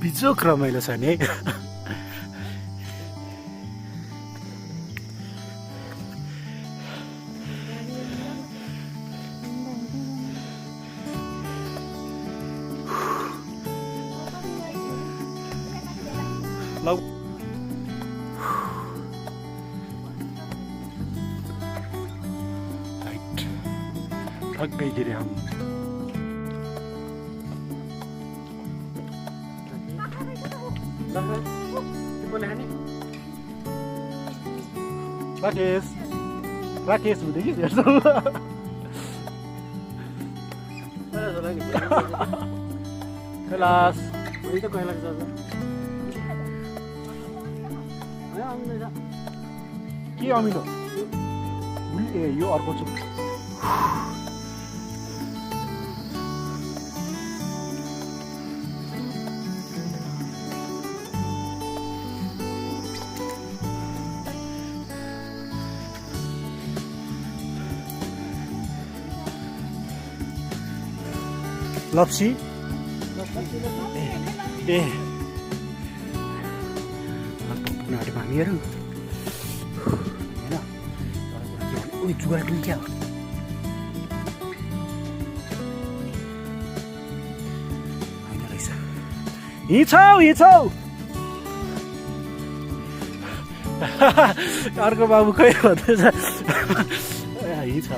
बिजोक रमाइलो छ नि है। लौ ठक्कै गिरे हम राकेश राकेश हुँदै कि कैलाश के अमिलो ए यो अर्को छु लप्सी ए पुग्न आँटेको हामीहरू होइन उयो जुगाड पनि क्या होइन रहेछ हिँड्छौ अर्को बाबु खै भन्दैछ हिँड्छ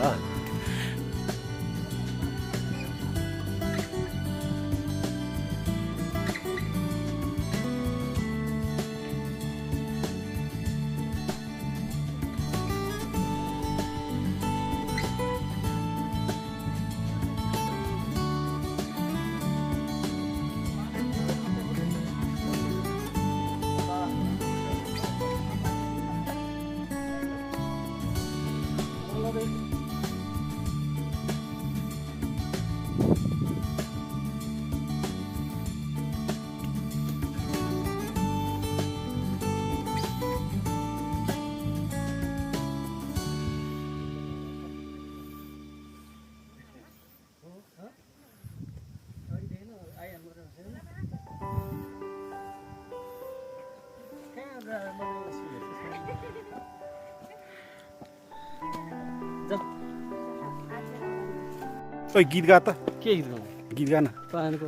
ओइ गीत गा त के गीत गाउँ गीत गान पानको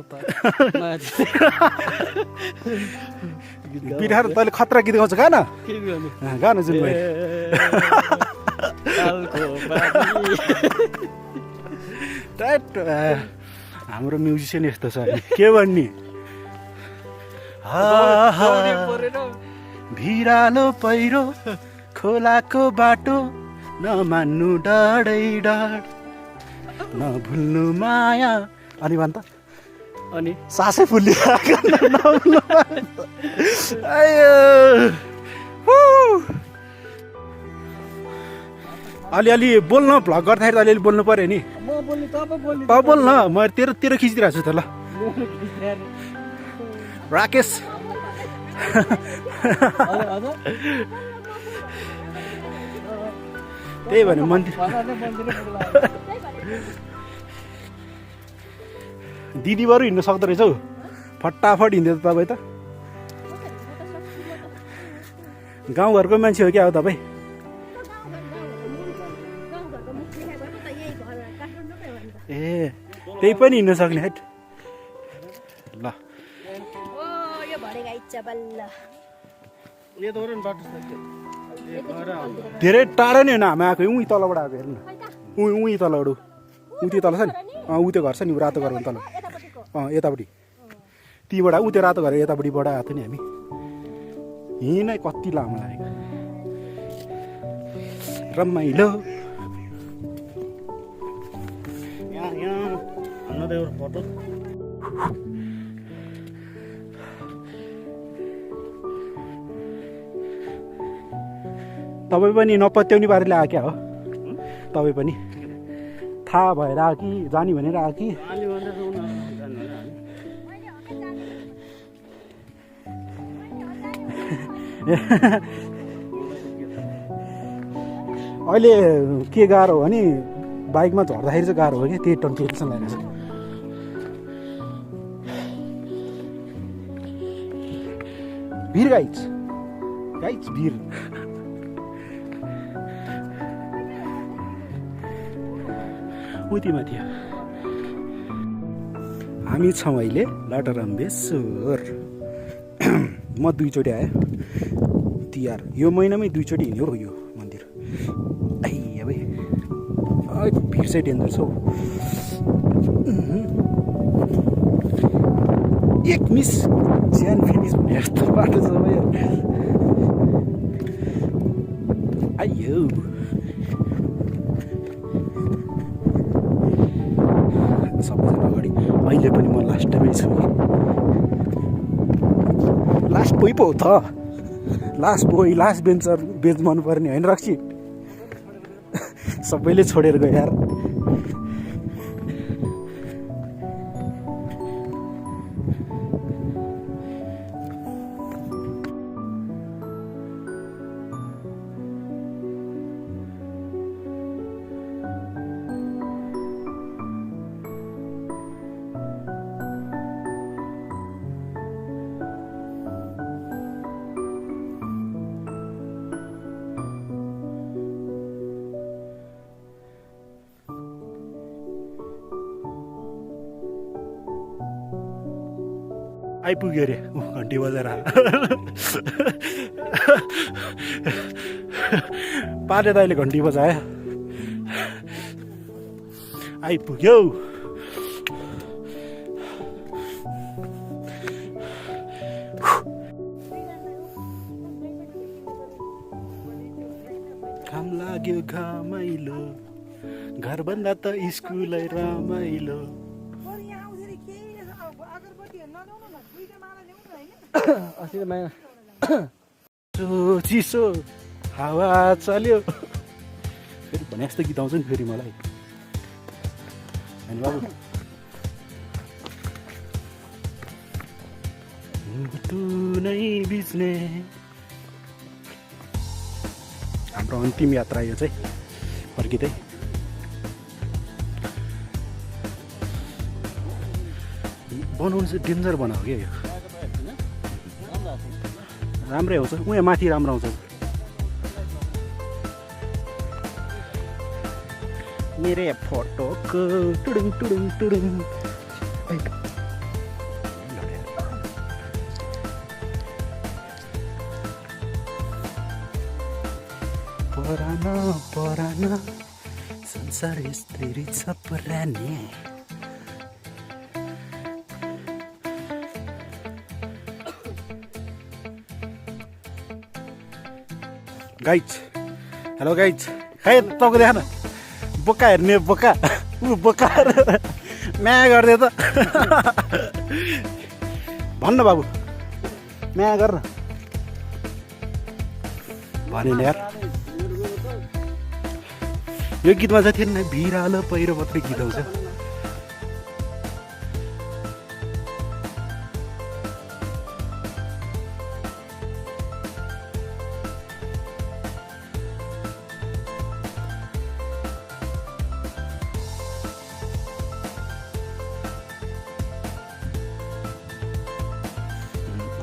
बिहार तैँले खतरा गीत गाउँछ गान के गाउने गान जुन भाइ हाम्रो म्युजिसियन यस्तो छ के भन्ने भिरालो पहिरो खोलाको बाटो नमान्नु डरै डर नभुल्नु माया अनि भन् त अनि सासै फुलिरहेको अलिअलि बोल्न भ्लग गर्दाखेरि त अलिअलि बोल्नु पर्यो नि त बोल्न म तेरो खिचिदिरहेको छु त ल राकेश त्यही भने मन्दिर दिदी बरु हिँड्नु सक्दो रहेछ हौ फटाफट हिँड्दै त तपाईँ त गाउँघरको मान्छे हो क्या हो तपाईँ ए त्यही पनि हिँड्न सक्ने है ल धेरै टाढा नै होइन हामी आएको उहीँ तलबाट आएको हेर्नु उहीँ तलबाट ऊ त्यो तल छ नि ऊ त्यो घर छ नि रातो घर तल यतापट्टि तीबाट ऊ त्यो रातो घर यतापट्टिबाट आएको थियो नि हामी हिँड्नै कति लामो लागेको रमाइलो फोटो तपाईँ पनि नपत्याउने पाराले आएको क्या हो तपाईँ पनि थाहा भएर आयो कि जाने भनेर आयो कि अहिले के गाह्रो हो भने बाइकमा झर्दाखेरि चाहिँ गाह्रो हो क्या त्यही टेन्सन लागेको छ भिर गाइज भिर उति माथि हामी छौँ अहिले लटरम्बेश्वर म 2 चोटि आएँ तिहार यो महिनामै 2 चोटि हिँड्यो हो यो मन्दिर अब भिड चाहिँ डेन्जर छ हौ एक मिस ज्यान फिनिस भने यस्तो बाटो छ आइयो सबैजना अगाडि अहिले पनि म लास्ट टाइमै छु लास्ट बोई पो हो त लास्ट बेन्च मनपर्ने होइन रक्सी सबैले छोडेर गयो यार आइपुग्यो अरे घन्टी बजाएर पाले दाइले घन्टी बजायो आइपुग्यो घाम लाग्यो घामाइलो घरभन्दा त स्कुलै रमाइलो चिसो हावा चल्यो फेरि भने जस्तो गीत आउँछ नि फेरि मलाई होइन बाबु तु नै बिच्ने हाम्रो अन्तिम यात्रा यो चाहिँ फर्किँदै बनाउनु चाहिँ डेन्जर बनाऊ क्या यो राम्रै आउँछ उहाँ माथि राम्रो आउँछ मेरे फोटोको टुडुङ टुडुङ टुडुङ पराना संसार यस्तै रहेछ परानी गाइज हेलो गाइज खै तपाईँको देखा न बोका हेर्ने बोका बोका म्या गरिदियो त भन्न बाबु म्या गर भनेन यार यो गीतमा चाहिँ थिएन भिरालो पहिरो मात्रै गीत आउँछ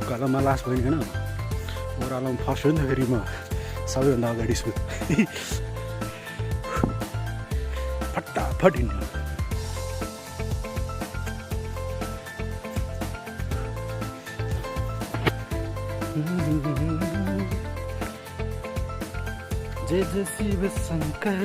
उकालोमा लास्ट भयो होइन ओह्रालोमा फर्स्ट हो नि त फेरि म सबैभन्दा अगाडि छु फटाफट हिँड्नु जय जय शिव शङ्कर